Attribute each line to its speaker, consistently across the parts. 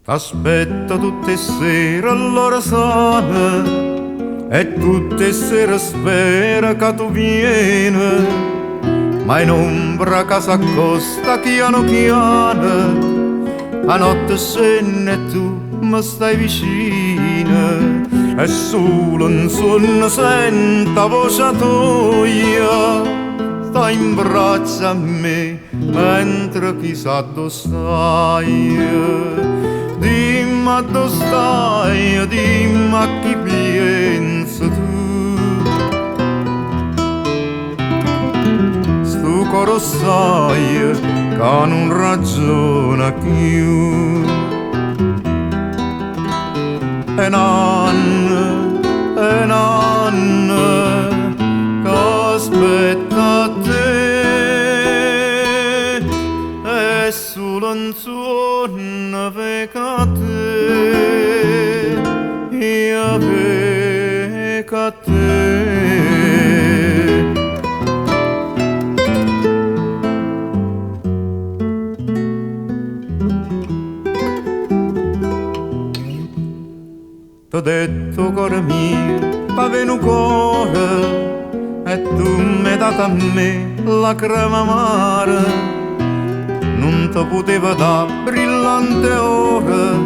Speaker 1: T'aspetto tutte 'e sere all'ora sana e tutte 'e sere spero ca tu viene, ma è n'ombra ca s'accosta chiano chiano, 'a notte scenne e tu me stai vicino e sulo 'nsuonno sento 'a voce toia, stai 'mbraccio a me mentre chissà addò staje. Dimme addò staje, dimme a chi pienze tu. Stu core 'o ssaje ca nun ragiona cchiù. È n'anno, è n'anno ca aspetto a te e sulo 'nsuonno veco a te, io veco a te. Te dette 'o core mio p'avè nu core e tu m'hê dato a me lacreme amare. Nun te putevo dà brillante e oro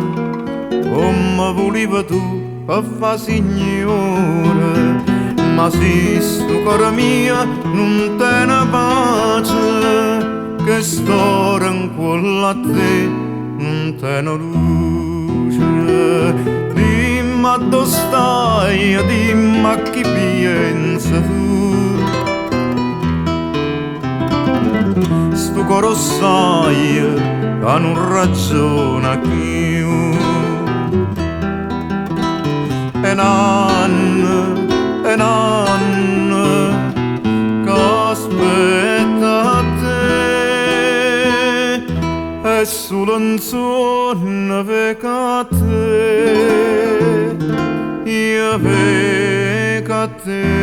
Speaker 1: comme vulive tu pe fa signore. Ma si stu core mio nun tene pace, chest'oro 'ncuollo a te nun tene luce. Dimme addò staje, dimme a chi pienze tu. Stu core 'o ssaje ca nun ragiona cchiù. È n'anno, è n'anno ca aspetto a te e sulo 'nsuonno veco a te, io veco a te.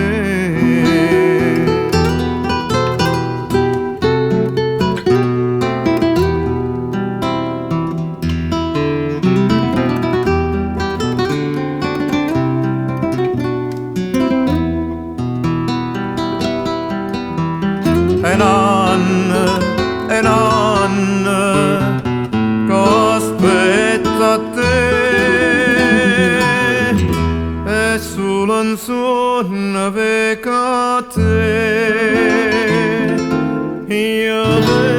Speaker 1: È n'anno, è n'anno ca aspetto a te e sulo 'nsuonno veco a te, io veco.